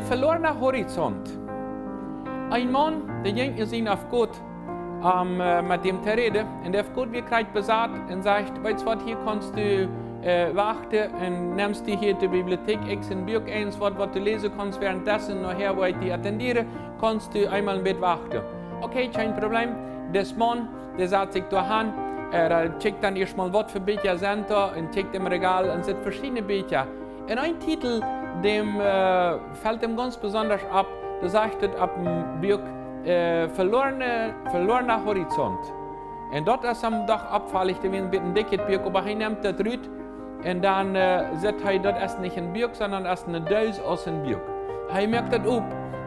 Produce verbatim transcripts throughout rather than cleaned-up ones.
Verlorna Horizont. Een Maun, dee jinkj no sien Afgod, om met däm to räden. Un de Afgod wia krakjt besat un sajcht: Weetst waut, hia kaust du wachten un nemst die hia de Bibliotheek, ekj sie een Buak, eens waut, waut du läsen kaust, wäarent dessen nohäa, wua ekj die attendiere, kaust du eemol een bät wachten. Okay, kjeen Problem. Dis Maun, dee sat sikj doa han, dee kjikjt dan ieescht mol, waut fa Bieekja sent doa, un kjikjt em Regal un sitt veschiedne Bieekja. Un een Tietel, däm felt am gaunz besondasch opp, doa sajcht et opp em Buak: Verlorna Horizont. Un daut es am doch oppfaulich, daut wia een bät een dikjet Buak, oba hee nemt daut rut un dan sitt hee, daut es nich een Buak, sonda es ne Dees aus een Buak. Hee moakt daut op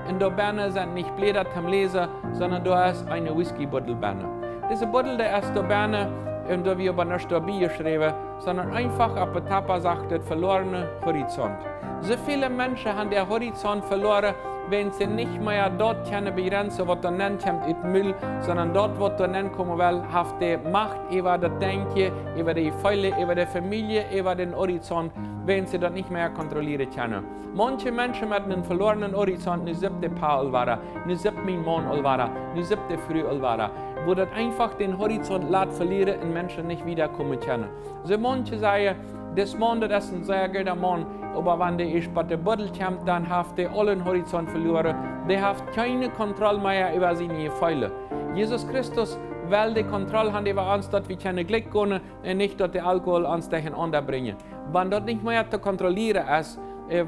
un doa bennen sent nich Bläda toom läsen, sonda doa es eene Whiskybuddel bennen. Dise Buddel, dee es doa bennen, un doa wia oba nuscht doabie jeschräwen, sonda eenfach opp de Tapa sajcht et: Verlorna Horizont. Soo väle Menschen han äa Horizont veloaren, wiels see nich mea daut kjennen bejrenzen, waut doa nenn kjemt ut däm Mul, sonda daut, waut doa nenn komen well, haft de Macht äwa daut Denkjen, äwa de Jefeele, äwa de Famielje, äwa dän Horizont, wiels see daut nich mea kontrollieren kjennen. Maunche Menschen met eenen velornen Horizont, nu sippt de Pa aul wada, nu sippt mien Maun aul wada, nu sippt de Fru aul wada, wua daut eenfach dän Horizont lat velieren un Menschen nich wieda komen kjennen. Soo maunche sajen: Dis Maun, daut es een sea gooda Maun, oba wan dee ieescht bie de Buddel kjemt, dan haft dee aulen Horizont veloaren. Dee haft kjeene Kontroll mea äwa siene Jefeele. Jesus Christus well de Kontroll han äwa ons, daut wie kjennen jlikj gonen un nich, daut de Alkohol ons derchenaunda brinjen. Wan daut nich mea to kontrollieren es,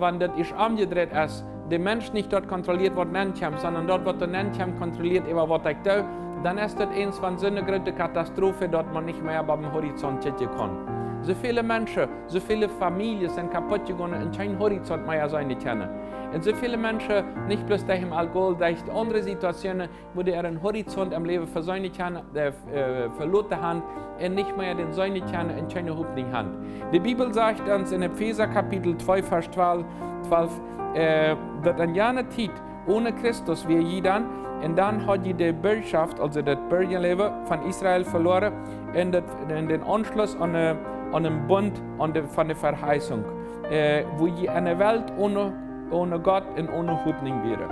wan daut ieescht omjedreit es, de Mensch nich daut kontrolliet, waut nenn kjemt, sonda daut, waut doa nenn kjemt, kontrolliet äwa waut ekj doo, dan es daut eens von soone groote Katastrophe, daut maun nich mea biem Horizont kjikjen kaun. Soo väle Menschen, soo väle Famieljes sent kaput jegonen un kjeen Horizont mea seenen kjennen. Un soo väle Menschen, nich bloos derch dän Alkohol, derch aundre Situationen, wua dee äaren Horizont em Läwen veseenen kjennen, veloten han un nich mea dän seenen kjennen un kjeene Hopninj han. De Bibel sajcht ons en Efeesa Kapitel twee, Varsch twalf, twalf, daut en jane Tiet one Christus wia jie dan, un dan haud jie de Birgschoft, aulsoo daut Birjaläwen von Israel veloaren, un dän Aunschluss aun dän Bunt von de Verheißunk, wua jie en ne Welt one Gott un one Hopninj wieren.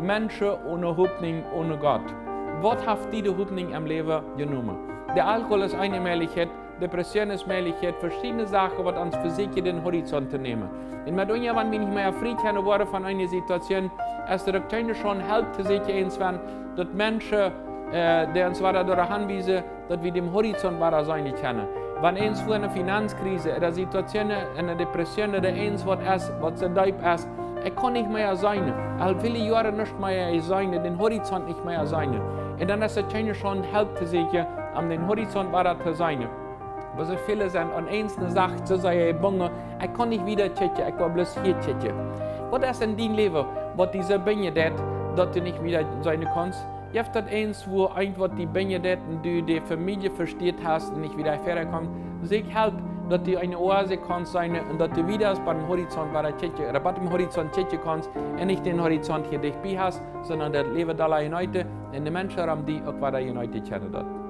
Menschen one Hopninj, one Gott. Waut haft die de Hopninj em Läwen jenomen? De Alkohol es eene Mäajlichkjeit, Depression es Mäajlichkjeit, veschiedne Sachen, waut ons vesieekjen, dän Horizont to nämen. Un met unja, wan wie nich mea frie kjennen woaren von eene Situation, es daut uk kjeene Schaund, Help to sieekjen, eens wan daut Menschen, dee ons wada doaraun hanwiesen, daut wie dän Horizont wada seenen kjennen. Wan eens wua ne Finanzkrise ooda Situation, ne Depression ooda eens waut es, waut soo deep es: Ekj kaun nich mea seenen. Aul väle Joaren nuscht mea seenen, dän Horizont nich mea seenen. Un dan es daut kjeene Schaund, Help to sieekjen, om dän Horizont wada to seenen. Oba soo väle sent aun eene Sach soo sea jebungen: Ekj kaun nich wieda kjikjen, ekj woa bloos hia kjikjen. Waut es en dien Läwen, waut die soo binjen deit, daut du nich wieda seenen kaust? Jeft daut eens, wua irjent waut die binjen deit un du de Famielje vesteet hast un nich wieda wieda komst? Sieekj Help, daut du eene Oase kaust seenen un daut du wieda biem Horizont wada kjikjen, ooda biem Horizont kjikjen kaust un nich dän Horizont hia dicht bie hast, sonda daut Läwen dolla jeneeten un de Menschen rom die uk wada jeneeten kjennen daut.